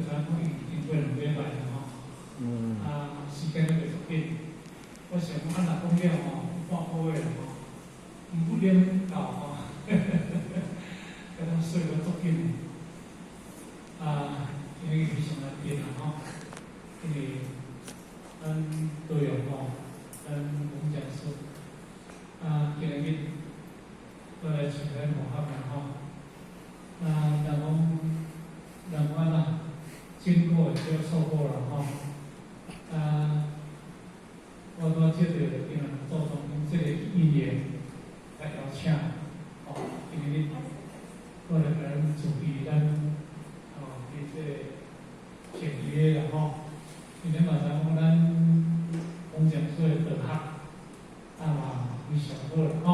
知影講已經過2禮拜啦吼。啊，時間都袂足緊，我想講啊，若講了吼，半個月啦吼，5點到吼，敢若睡得足緊。啊，因為非常難得啦吼，因為咱高雄吼，咱黃講師啊，今日過來請咱同學啦吼，啊，人講按怎，經過就錯過啦吼，啊，我拄仔接著因為做中這個因緣來邀請，吼，今日過來共咱主持咱吼，佇這個前期的啦吼，因為嘛知影講咱黃講師的道學，啊嘛非常好啦吼，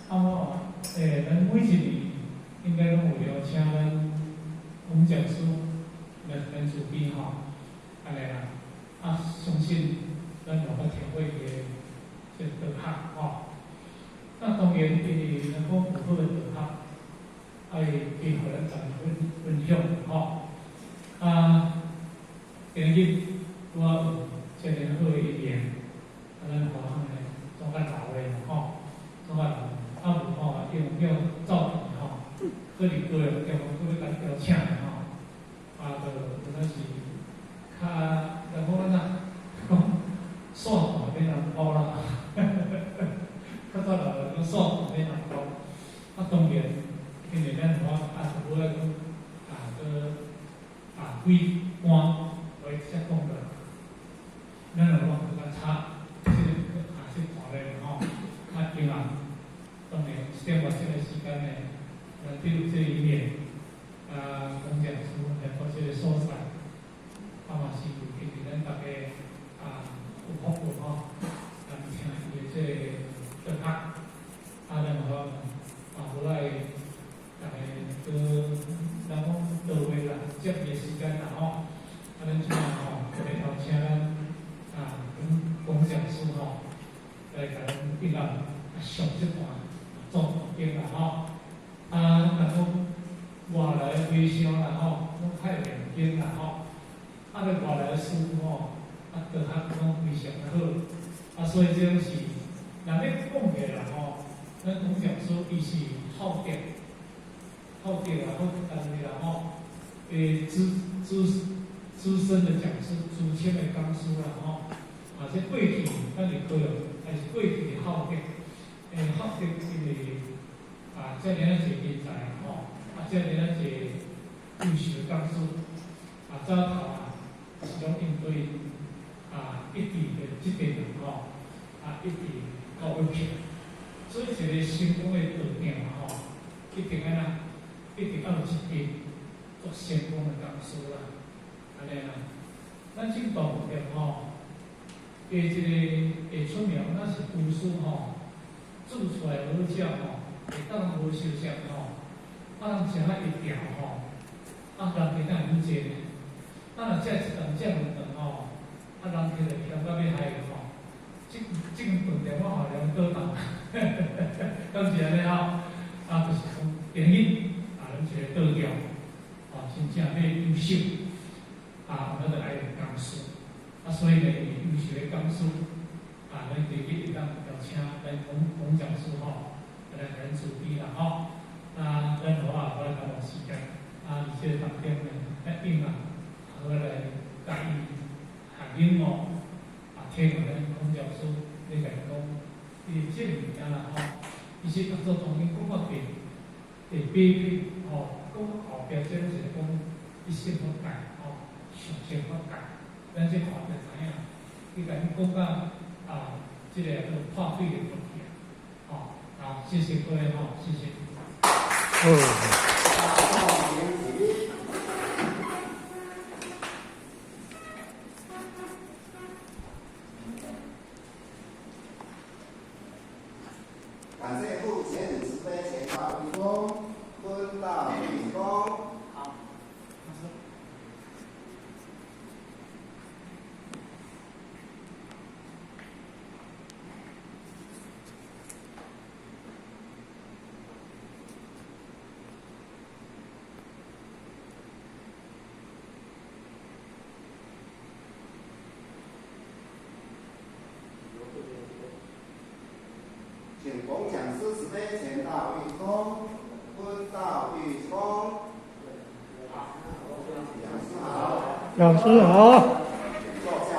啊我咱每一年應該攏有邀請咱黃講師來咱主持吼，按呢啦，啊相信咱有法體會伊的這個道學吼。那當然，因為咱講有好的道學，愛去予咱大家分享吼。啊，今日我有這個好的因緣，啊，咱華航呢總較老的吼，總較老，啊無吼，因為叫趙平吼，閣佇高雄中閣欲共邀請吼，啊，就有當時較人講按怎，講煞大免人顧啦，較早老人講煞大免人顧，啊當然，因為咱我啊就無愛講啊閣啊幾關來直接講落，咱若講閣較差，這個啊這段咧吼，較硬啊，當然1點外這個時間呢，咱進入這一年，啊，黃講師來到這個所在，啊嘛是因為咱大家啊有福分吼，來聽伊的這個道學，啊，咱有啊無愛逐家閣人講多話啦，接伊的時間啦吼，啊，咱這馬吼特別邀請咱啊，阮黃講師吼來共咱應啊上這段做重點啦吼，啊，若講外來的和尚啦吼，攏較會念經啦吼，啊，個外來的師傅吼，啊，道學攏非常的好，啊，所以這種是，若欲講起來吼，咱黃講師伊是好德，好德啊，好單位啦吼，資深的講師，資深的講師啦吼，啊，這過去咱佇高雄，還是過去的好德，好德因為啊，遮爾仔濟人才吼，啊，遮爾仔濟優秀的講師，啊，早頭啊，是攏應對啊，一直的這邊人吼，啊，一直教育起來，所以一個成功的道場吼，一定按怎，一定愛有一間足成功的講師啦，按呢啦。咱這大部分吼，加這個會出名，那是廚師吼，煮出來好食吼，會當無相像吼，啊人食啊會調吼，啊人家敢會愈濟呢？啊若食一頓食2頓吼，啊人客就嫌到欲害吼，這間飯店我予人倒檔，敢是按呢吼？啊，就是講電影啊，咱一個倒調，啊，真正欲優秀，啊，咱就愛有講師，啊，所以呢，優秀的講師，啊，咱今日會當邀請咱黃黃講師吼，來共咱主持啦吼，啊，咱無啊，無來耽誤時間，啊，佇這個當中呢，咱應啊，好來共伊學領悟，啊，聽咱黃講師咧共講，伊這物件啦吼，其實當做當今講較會比比吼，講後壁這攏是講一生法界吼，上乘法界，咱這看就知影，伊共你講到啊，這個叫做破水的問題啊，吼，好，謝謝各位吼，謝謝。嗯。感謝父前慈悲前大地公，坤大地公。好，慈悲前道玉峰，坤道玉峰。讲师好。老師好。坐下。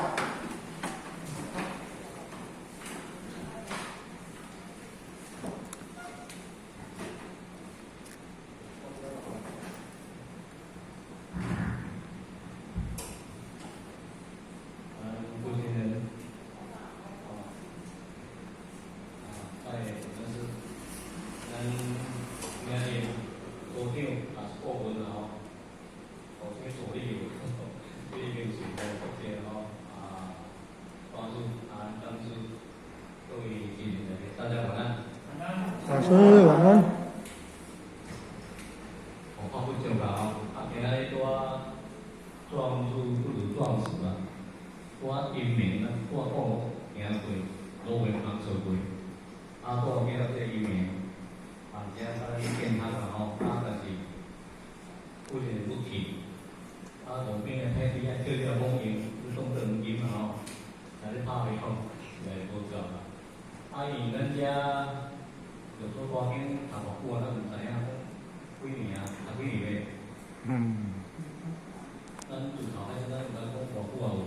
顾先生，啊，在咱是咱今日组長也是顧問啦吼，哦，啥物助理有，這已經是無國際吼，啊，老師啊，講師，各位主持人，大家晚安。老師晚安。我發揮上啦吼，啊，今仔日拄仔壯士不如壯詞啊，拄仔陰明啊，拄仔講行過，路面通錯過，啊，拄仔見到這個陰明，啊，這較健康啦吼，啊，但是有一個不去，啊，路邊的太子啊，叫叫猛用，你當長金啊吼，來咧拍袂吼，實在無夠啦。啊，因為咱遮六祖大經讀偌久啊，咱毋知影講幾年啊，讀幾年未？嗯。咱自頭開始，咱毋知講偌久啊無？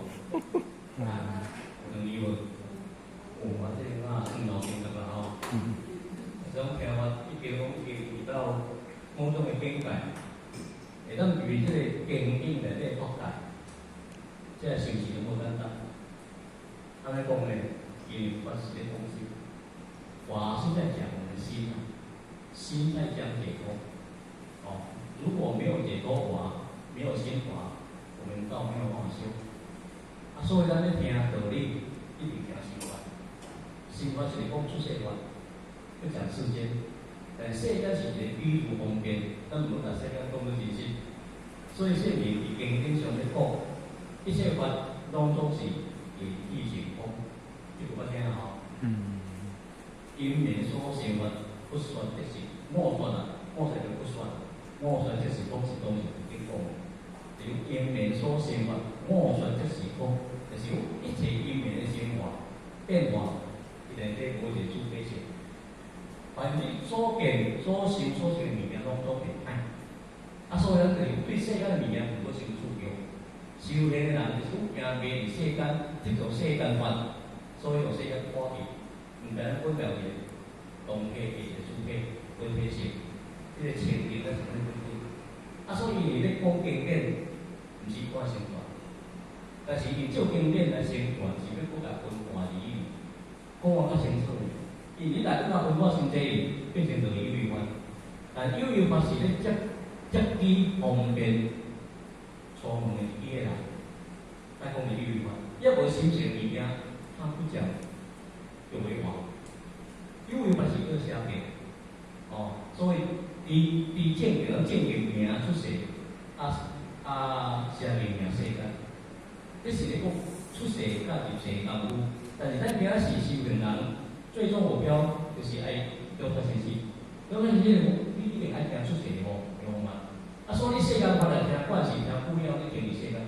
啊，有兩年無？有啊，這個啊算老經驗啦吼。這種聽法已經講已經達到某種的境界，會當佇這個經典內底脫界，這個修持就無簡單。按呢講呢，因為法是咧講心，法是在講我們心啊，心在講解脫。哦，如果沒有解脫法，沒有心法，我們倒沒有辦法修。啊，所以咱咧聽道理，一定聽心法。心法是講出世法，去講世間，但世間是一個比喻方便，咱毋好把世間當做真實。所以聖人佇經典上咧講，一切法攏總是以意成空，這個我聽吼。嗯。因緣所生法，不說即是莫說啊，莫說就不說，莫說即是空是當是經講。就因緣所生法，莫說即是空，就是一切因緣的生化變化，伊內底無一個主體性。凡你所見、所想、所想的物件，攏總會歹。啊，所以咱就是對世間的物件毋好傷執著。修煉的人就是驚迷佇世間，執著世間法，所以予世間看去，毋知影分辨一個當體一個主體本體性，這個清淨咱是咧分別。啊，所以伊咧講經典，毋是看成斷，但是伊照經典來成斷，是欲閣共分換而已，講啊較清楚。因為你若閣共分換傷濟，變成就有為法。但有為法是咧接接機方便初門的一個人，來講是有為法。抑無心性物件，他不講有為法。有為法是叫邪見，哦，所以佇正見正見名出世，啊啊邪見名世間。這是咧講出世佮入世功夫，但是咱今仔是修行人，最終目標就是愛了脫生死。了脫生死，你一定愛聽出世的吼，對嘛？啊，所以你世間法來聽，慣是聽久了，你停佇世間。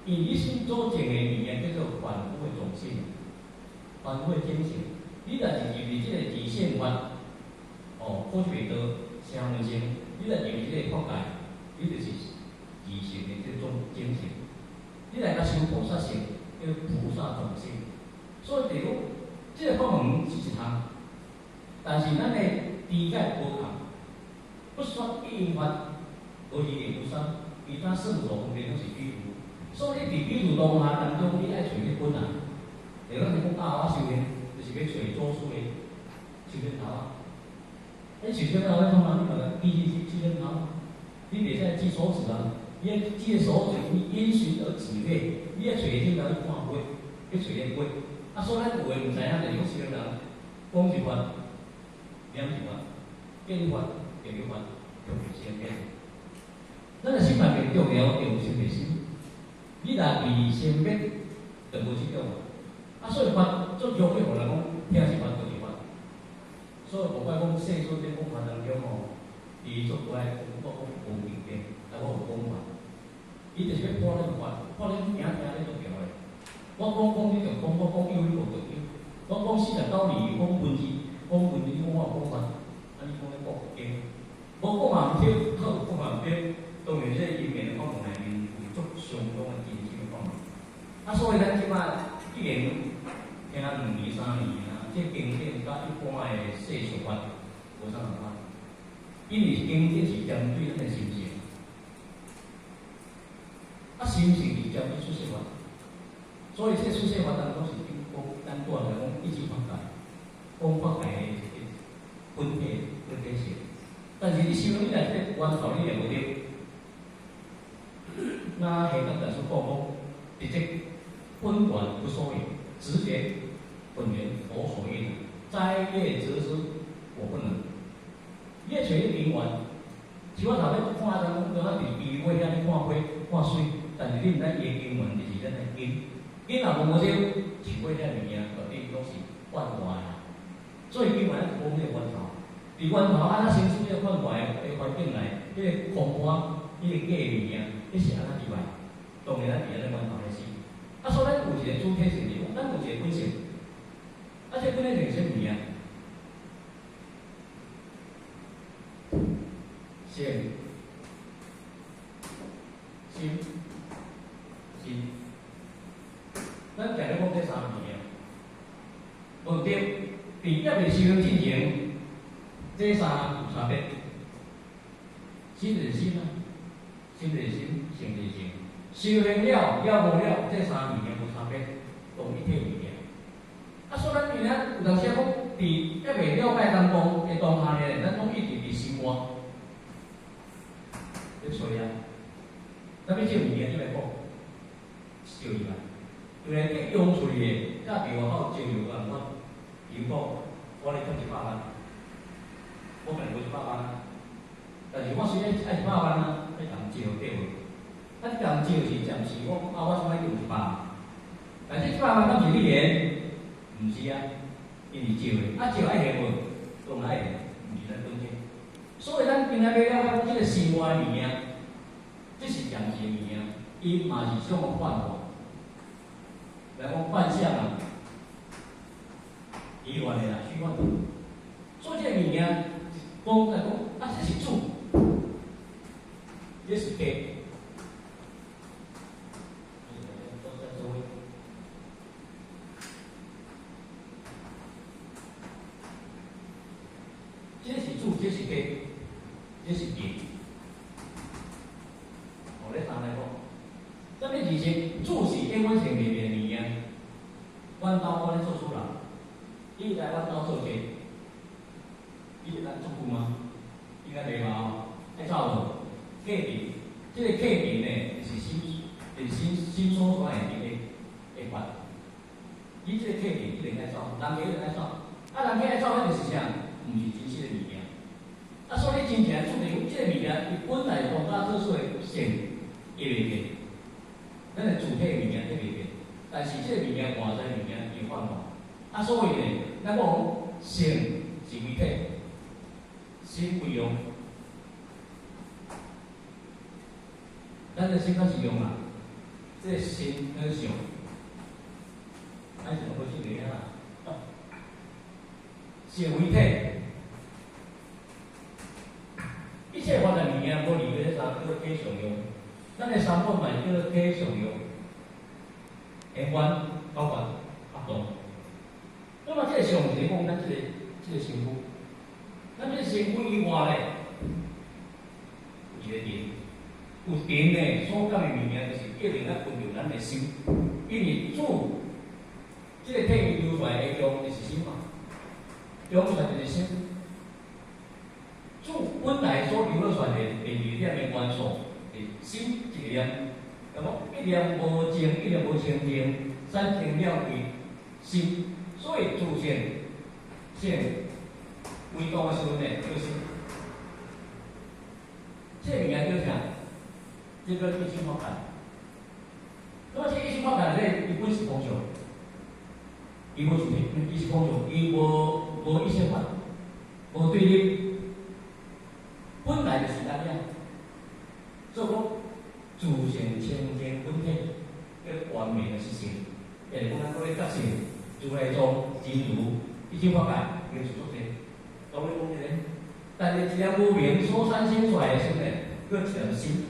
因為你心所證的物件叫做凡夫的種性，凡夫的種性。你若是入佇這個自性法，哦，科學道、聲聞乘，你若入佇這個法界，你就是自性的這種種性。你來甲修菩薩性，叫菩薩種性。所以就是講，這個法門是一項，但是咱的理解無仝，不說一法，無二定無三，其他聖所方便攏是比喻。所以你佇比喻當下當中，你愛揣彼本啊，就咱是講教我修煉，就是欲揣祖師的手指頭啊。你手指頭欲創啊？你嘛記記手指頭，你袂使指手指啊。你愛指手指，你因循而指咧，你愛揣指頭去看畫，去揣彼畫。啊，所以咱有的毋知影，就是講修煉人講一法，念一法，見法、見法，就會生變。咱若心內面著了，就有生滅心。你若未生滅，就無這種。啊，所以法做弱的，予人講聽一法就一法。所以無怪講世尊咧講法當中吼，伊足愛講我講無經典，啊我有講法。伊就是欲破恁法，破恁聽聽咧就著的。我講講你就講，我講有你無就有。我講49字，講文字，讲文，你讲我讲法，啊你讲咧讲经，无讲嘛毋对，好讲嘛毋对。当然，这个因缘的法门内面有足相当的真实的法门。啊，所以咱这摆既然听2年3年啊，这经典佮一般的世俗法无啥仝款，因为经典是针对咱的心性，啊，心性是针对出世法，所以这出世法当中是讲咱拄仔来讲一切法界，讲法界的一个本体性，但是你想你若这个源头你也无著。那下当大师讲讲，直接本源不所有，直接本源佛所应，摘叶折枝我不能。你爱揣彼根源，像我头咧看咱讲，咱伫鱼尾遐咧看花看水，但是你毋知伊的根源就是咱的根，根若无无著，树尾遐物件内底拢是幻化的。所以根源咱讲这个源头，伫源头按怎生出这个幻化的环境来，彼个空花，彼个假物件，彼是按怎入来？当然咱伫咱源头开始。啊，所以咱有一个主体性伫，咱有一个本性。啊，这本体性是啥物件？性、心、心。咱定咧讲这三个物件，无对，伫犹未修行进前，这三有差别。心就是心啊，心就是心，性就是性。修行了了无了，这三物件无差别，同一体物件。啊，所以咱今仔有当时讲，伫犹未了解当中的当下呢，咱拢一直伫心外咧揣啊。咱欲这物件怎来讲？招入来，因为用出去的，佮伫外口招入共款。比如讲，我咧欠100万，我本来无一百万啊，但是我虽然爱一百万啊，欲共借对无？啊，你共借是暂时，我啊，我想欲用一百万，但这一百万敢是你的？毋是啊，因为借的，啊借爱还无？当然爱还，毋是咱本身。所以咱今仔欲了解这个心外物件，这是暂时的物件，伊嘛是种幻化。来讲幻象啊，虚幻的啦，虚幻的。所以这个物件，讲来讲，啊，这是主，这是假。这是主，这是假，这是假。哦，咧三来讲，啥物事实？主是永远性袂变的物件。阮兜我咧做主人，伊来阮兜做客，伊会当足久吗？应该袂嘛吼，爱走无？客人，这个客人呢，是心，是心心所在的的法。伊这个客人一定爱走，人客一定爱走。啊，人客爱走，彼就是啥？毋是真实的物件。啊，所以你真正注定这个物件，伊本来当家做出的性，伊袂变。咱的主体物件伊袂变，但是这个物件外在物件伊幻化。啊，所以呢，咱讲性是为体，心为用。咱的心较是用啊，这个心跟相，还是无这个啊？性为体，一切法的物件无离开这三叫做体相用。咱的三宝嘛是叫做体相用，缘观、包括活动。那么这个相是讲咱这个身躯，咱这个身躯以外咧，有一个人，有人呢所讲的物件，就是一定爱分着咱的心，因为主这个体流出来的用就是心嘛，用出来就是心。主本来所流出来的第二点的元素是心一念，那么一念无净，一念无清净，产生了为心，所以自性性为动的时阵呢，叫心。这个物件叫啥？这叫一心法界。那么这一心法界内，伊本是空相，伊无主体，伊是空相，伊无一切法，无对立。本来就是按呢，做讲自性清净本体，叫完美的实性，也就是讲咱讲咧觉性，如来藏、真如、一切法界，名词足济，当咧讲这个，但是一念无明所产生出来的什么？阁一念心，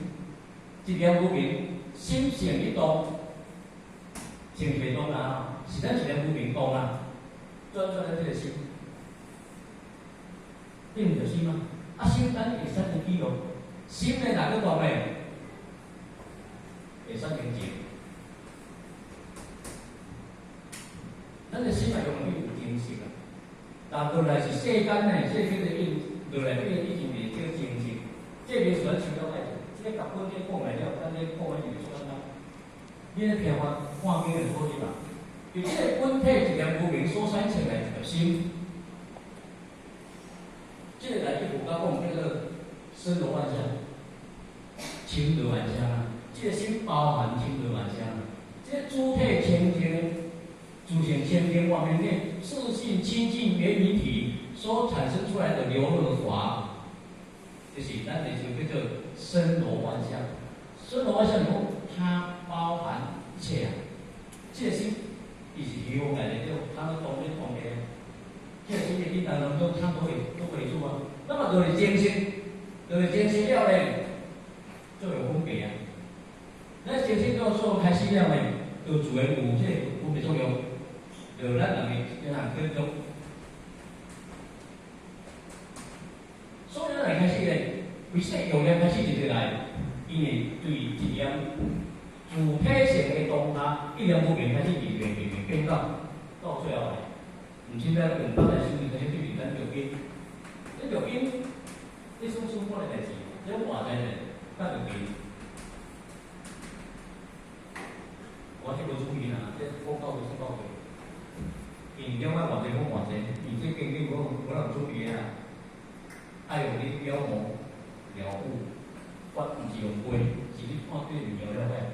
一念无明，心性一动，性是袂动啦，是咱一念无明动啦，转转咱这个心，变著心啊！啊，心咱会产生起落，心呢若阁动呢，会产生情。咱的心嘛容易有情绪啊，但落来是世间呢，世间的因落来变已经袂叫情绪。这边是咱想了解者，这个夹本这讲来了，咱这讲的就是足简单。你咧听法看经就好入啦。就这个本体一念无明所产生来一个心，这个来去佛家讲叫做森罗万象，千罗万象啊。这个心包含千罗万象啊。这个主体清净。自性清净外面的自性清净圆明体所产生出来的流露的法，就是咱就是叫做森罗万象。森罗万象讲，它包含一切啊。这个心，伊是虚空来的，就它都当咧当的。这个心的叮当当中，它都可以做啊。那么就是精神，就是精神了呢，就有分别啊。咱精神到做开始了呢，就自然有这个分别作用。就咱人的这项去做，所以咱来开始咧，为啥用念开始就来？因为对一念主体性的当下，一念无明开始慢慢慢慢变到最后来，毋是咱用咱来修炼，开始对咱六根，这六根，你算算我的代志，这外在的，甲六根，我这无注意啦，这讲到就算到过。因为了解偌济讲偌济，伊这经典我无人注意啊。爱用你了悟了悟，我毋是用背，是你看对物件了解。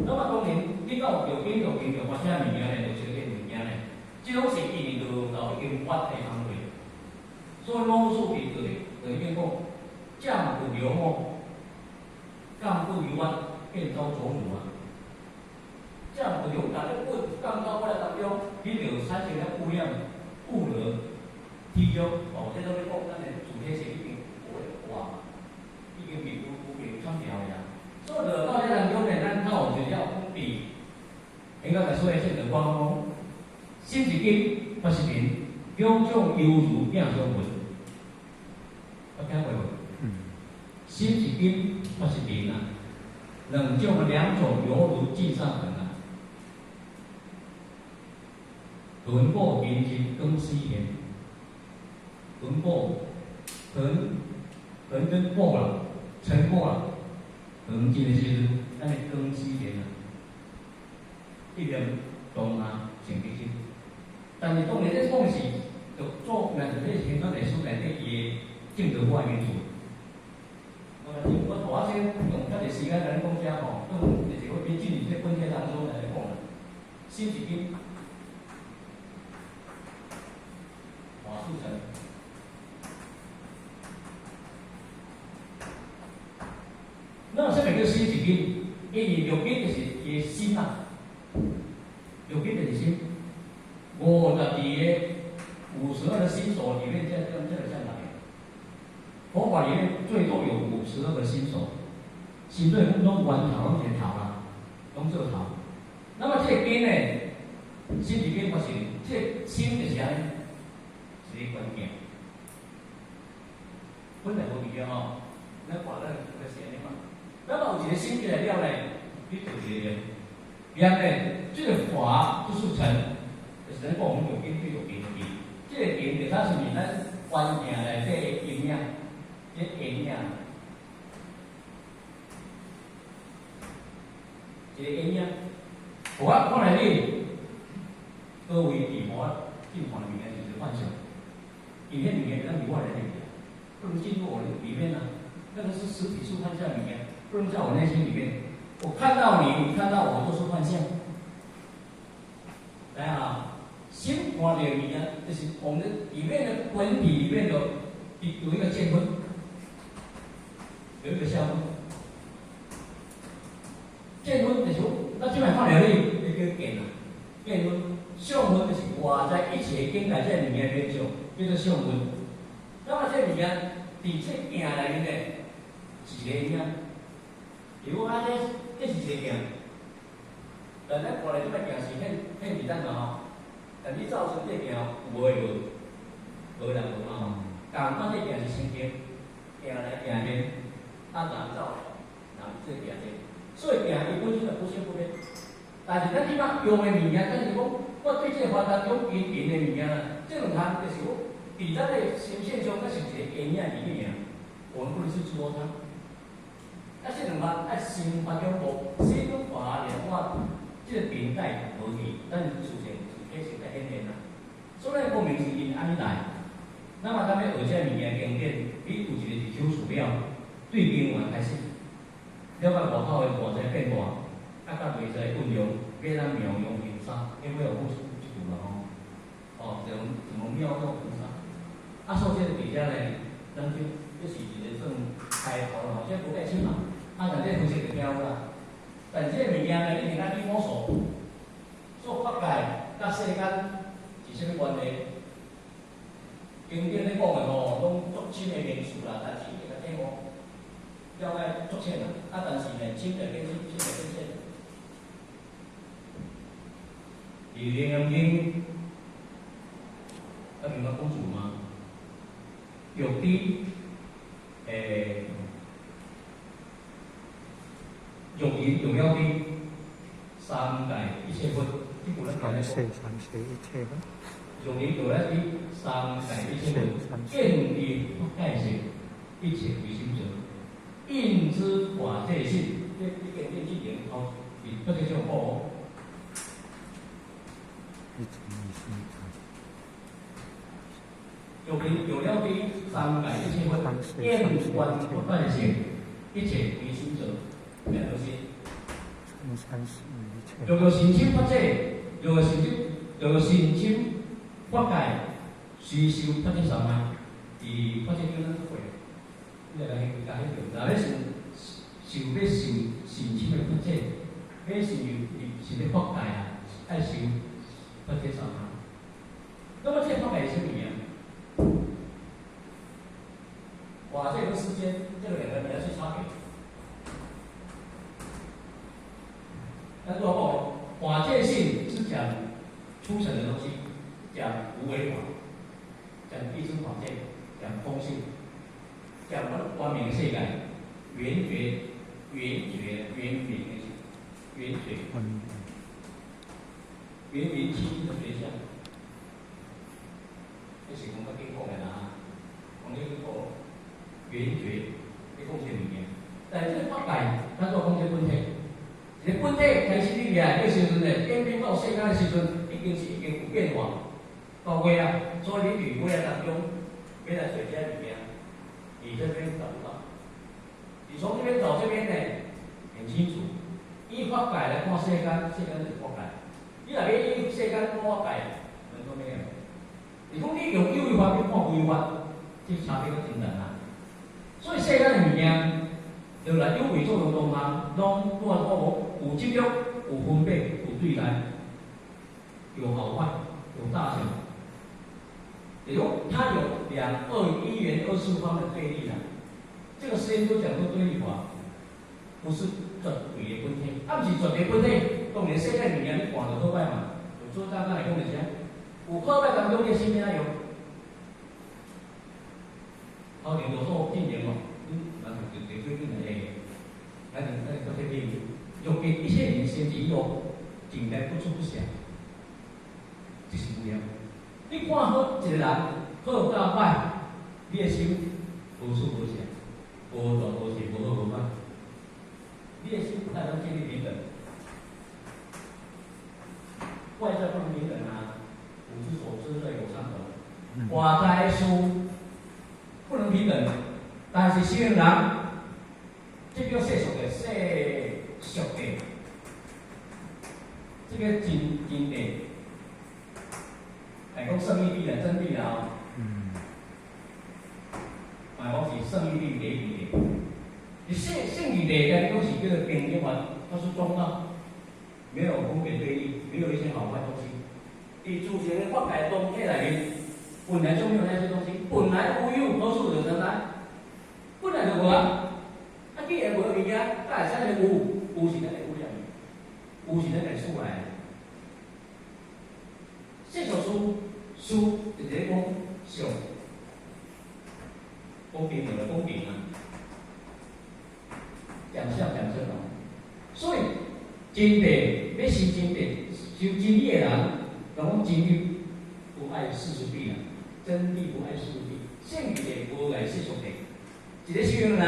那么当然，你到六根六根就发啥物件呢？就是这物件呢，这拢是因为就到已经发的行为。所以老祖伫就已经讲，降不流吼，降不由弯，变遭浊辱啊。降不流，但你不降到我来当中，你就产生了污染、污染、体育哦，这拢咧讲咱的主体性已经无咧活嘛，已经被污被砍掉了。所以落到这当中呢，咱较有一了分别。应该来说的这个讲讲，心是金，法是明，两种犹如镜相闻。有听过无？心是金，法是明啊，两种犹如镜相闻啊。恒过明镜光死现，恒过恒恒跟过啦，成过啦，恒静的时阵，咱的光死现啊，一念当下成其心。但是当然这讲是，就做，若是咧现在历史内底伊的正道法因素。我先用较济时间来讲遮吼，用就是我变进入这本体当中来讲啦，心是金。华速成，那啥物叫心是金？因为六根就是伊的心啊，六根就是心。52个52个心所里面，这个像哪个？佛法里面最多有52个心所，心对阮拢源头拢一个头啦，拢做头。那么这个根呢？心是根，发现这个心就是按呢，一个关键。本来无伫个吼，咱看咱就是按呢嘛。那么有一个心进来了呢，你就一个念，念呢，这个法就是尘，就是咱讲六根对六根的根。这个根就它是毋咱环境内底的阴影，这阴影，一个阴影。我看来你，各位伫我进看的物件就是幻想，因为彼物件咱伫我内底，不能进入我的里面啊。那个是实体是幻象里面，不能在我内心里面。我看到你，你看到我，都是幻象。来啊，心看到物件，就是我们的里面的本体里面的有一个见分，有一个相分。见分就是，咱这摆看到你，你叫见啊，见分。相分就是外在一切切境界這个物件現象，叫做相分。那麼這个物件佇這鏡內面呢，是一個影。如果啊，這是一個鏡，但咱看來這擺鏡是顯顯佇咱嘛吼，但你照出這鏡有無會無？無人無嘛吼。仝款這鏡是清淨，鏡來鏡面，啊人照人這鏡前，所以鏡伊本身就不生不滅。但是咱這擺用的物件，咱是講我對這個法當中因緣的物件啦，這兩項就是講，佇咱的心性上，咱是一個影影佇爾，我們不能去捉它。啊，這兩項愛心法中無心法蓮花，這個頂蓋無去，咱是自性自體性在顯現啦。所以講明是因按呢來。那麼咱欲學這个物件經典，你有一個入手資料，對經文開始，了解外口的外在變化，啊，佮內在運用，欲咱妙用恆沙，因為有講出這句啦吼。哦，這種什麼妙用恆沙？啊，所以這個佇遮呢，咱就這是一個算開頭啦，這無太深嘛。啊，但這分析就聽有啦。但這個物件呢，一定愛去摸索。做法界佮世間是啥物關係？經典咧講的吼，攏足深的名詞啦，但是一定愛體悟，了解足淺啦。啊，但是呢，深就變深，淺就變淺。佇《楞嚴經》，啊，明白講主嗎？欲知欲言欲了知，三界一切佛，這句咱三世三世一切佛。欲言欲了知，三界一切佛，見地法界性，一切唯心造。應知法界性，這這個這之前頭，是不這種講。一切唯心造。欲言欲了知，三界一切佛，見觀法界性，一切唯心造。咩東西？三世一切。若欲甚深法界，若欲甚深，若欲甚深法界，須修法界三昧。佇法界經咱會，你來來來彼條，若欲修修欲修甚深的法界，欲修是咧法界啊，愛修法界三昧。那麼這個法界是啥物件？法界跟世間這個兩個名是差別。但是我講法界性是講粗淺的東西，講無為法，講一真法界，講空性，講光明世界，圓覺、圓覺、圓明的圓覺，圓明清淨的覺相。這是講較緊講的啦，講你講圓覺，你講這個物件，但是這個法界，咱做講這本體。一個本體開始你掠的時陣呢，演變到世間的時陣，已經是已經有變化到尾啊，所以你佇尾仔當中，欲來揣這物件，你這邊找不到。你從這邊找這邊呢，很清楚。以法界來看世間，世間就是法界。你若欲以世間看法界，門都沒有。你講你用有為法去看無為法，這差別就真大啦。所以世間的物件，落來有為作用當下，攏我講有執著，有分別，有對待，有好壞，有大小。也就它有兩二一元二次方的對立啦。這個實驗都講過對立法，不是絕對的本體，啊，毋是絕對本體。當然世界物件你看著好歹嘛，有做大概來講就是啥，有好歹當中你心怎用？頭前有所進前哦，你嘛是就就最緊的，咱就咱就這邊，欲見一切人生之惡，淨在不出不想，這是無量。你看好一個人好甲歹，你的心無出無想，無大無細，無好無歹，你的心不太能建立平等，外在不能平等啊，五只手指的有傷痕，外在事不能平等，但是修行人，這叫世俗的世俗的，這個真真的。來講勝義諦啦，真諦啦吼。嘛講是勝義諦、離諦的。你勝義諦，咱講是叫做平等法，它是中道，沒有分別對立，沒有一些好壞東西。佇諸行的法界當體內面，本來就沒有那些東西，本來無有，何處惹塵埃？本來就無啊！啊，既然無物件，哪會產生有？有是咱的污染，有是咱家己出來的。世俗事，事就是咧講相，講平就講平啊，講相講相哦。所以真諦欲修真諦，修真理的人，人講真理不礙世俗諦啊，真諦不礙世俗諦，聖義諦無礙世俗諦。一个修行人，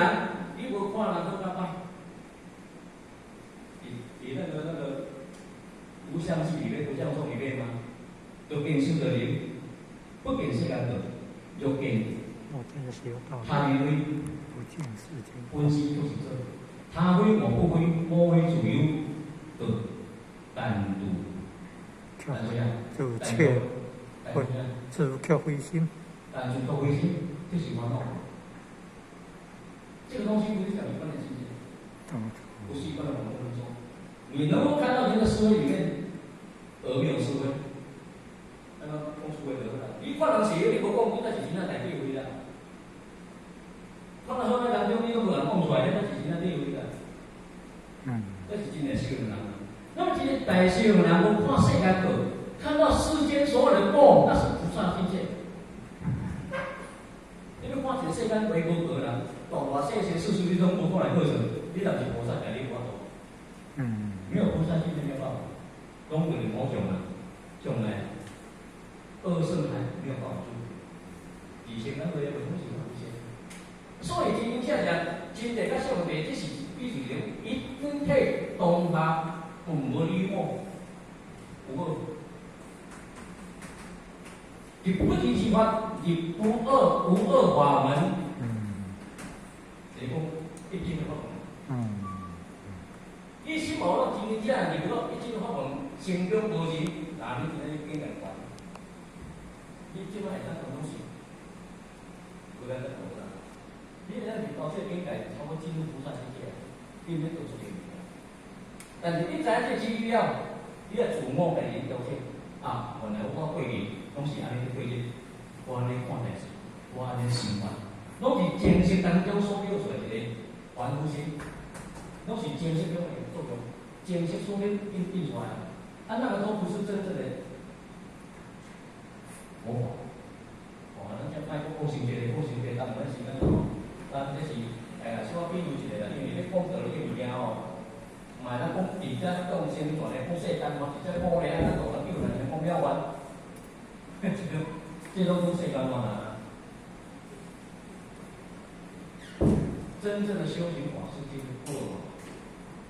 你無看人好較歹。佇那個無相記裡面，無相頌裡面嗎？若見修道人，不見世間道，若見他人非，分析就是做，他非我不非，我非自有，就但度，但啥？就切，自卻非心。但自卻非心，這是煩惱。這個東西不是講一般的境界，不是一般的網絡中，你能夠看到這個思維裡面，而沒有思維，那麼講思維就好啦。你看人是，你無講，你才是真正大智慧啦。看人說在當中，你攏無人講出來，你才是真正智慧啦。這是真正修行人。那麼這個大修行人，無看世間道，看到世間所有的果，那是菩薩境界。你欲看一個世間為無過人，大大細細事事你攏無看來過程，你若是菩薩，你無法度。沒有菩薩境界沒有辦法，攏就是魔障啊，障礙，惡聖還沒有辦法住。以前咱個也袂講是無限，所以真正講，真諦佮相諦，這是比如講一分體當下有無你我，有無？入不定之法，入不二無二法門。就是講一真法門。伊心無了真正入了一真法門，成功無人，那你真正境界懸。你這擺會當講攏是，無咱在菩薩。你會當入到這個境界，差不多進入菩薩境界，你免做出個物件。但是你知影這個真理了，你愛自我家己調整。啊，原來我過去攏是按呢過日，我按呢看代誌，我按呢生活，攏是前世當中所表出來一個凡夫心，攏是前世中的作用，前世所印印出來的。啊，那個都不是真正的佛法。哦，咱這莫閣講傷濟個，講傷濟，耽誤咱時間吼。咱這是哎呀，小可比喻一下啦，因為咧講道理的物件吼，嘛會當講直接講宣傳的，講世間話，直接講咧，按怎做，咱叫人講了完。這個這攏講世間話啦。真正的修行法是進入不二法，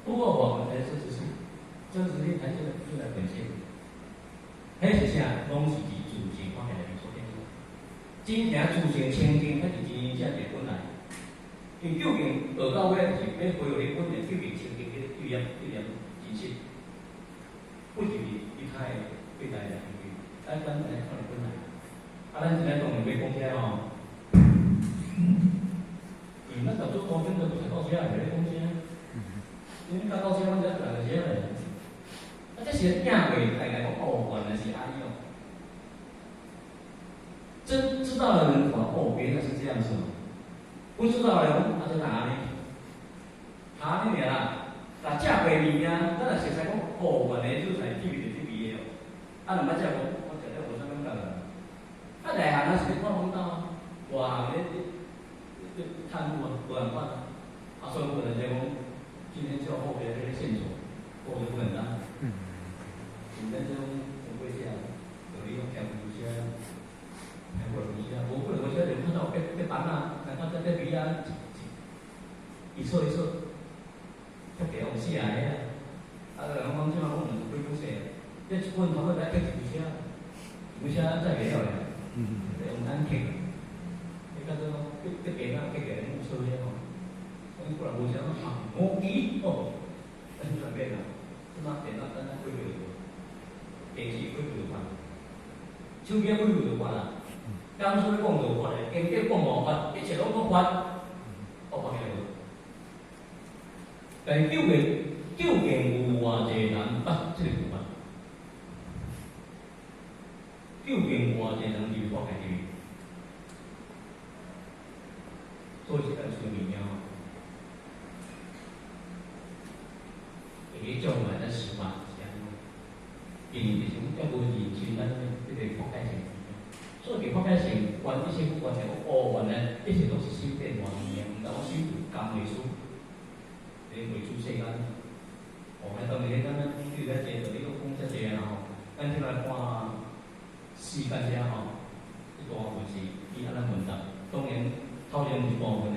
不二法門才是真實性，真實性才是自來本性。彼是啥？攏是佇自性法內面所變出。真正自性清淨，彼是真正的本來。因為究竟學到尾就是欲恢復你本來究竟清淨彼個對念對念真實，不是利他的對待的行為，咱咱來看本來。啊，咱現在當然欲講啥吼？因為咱做高僧都不是到遮來咧講啥，因為到遮，阮才來遮咧。啊，這是影過大概講哦，原來是按呢哦。真知道的人講哦，原來是這樣子。不知道的人講啊，這哪呢？哈呢爾啦，若食過物件，咱若熟似講哦，原來做菜滋味就這味的哦。啊，若毋捌食過，我食了無啥感覺啦。啊，內行啊是咧看風刀，外行咧咧探路啊，無共款啊。啊，所以我就講，今天就後邊這個線索，我就不簡單。像咱這種紅過車，就你講聽有聲，聽過有聲，無可能有聲就看到別別板啊，來看這這邊啊，一撮一撮，特別用寫的啊。啊，人講這馬講毋是幾種寫，這一棍差不多來刻一支車，一支車載袂了咧，用咱刻，彼叫做別別別啊，刻個木車遐吼，講過來無啥啊，無機哦，咱轉變啦，這馬電腦單單幾個就，電視幾個就發，手機幾個就發啦，講書咧講就發咧，經典講無發，一切攏講發，我發現無？但是究竟有偌濟人捌這個佛法？做這個小物件吼，會去障礙咱修法是按怎？因為就是講猶無認清咱這個破解性。所以破解性觀一切不觀的哦，原來一切攏是心變化物件，毋知我心有共袂輸，你袂出世間。哦，遐當然咱咱對遮濟道理攏講遮濟啦吼，咱這來看時間遮吼，這大部分是伊按怎問答，當然頭前一部分。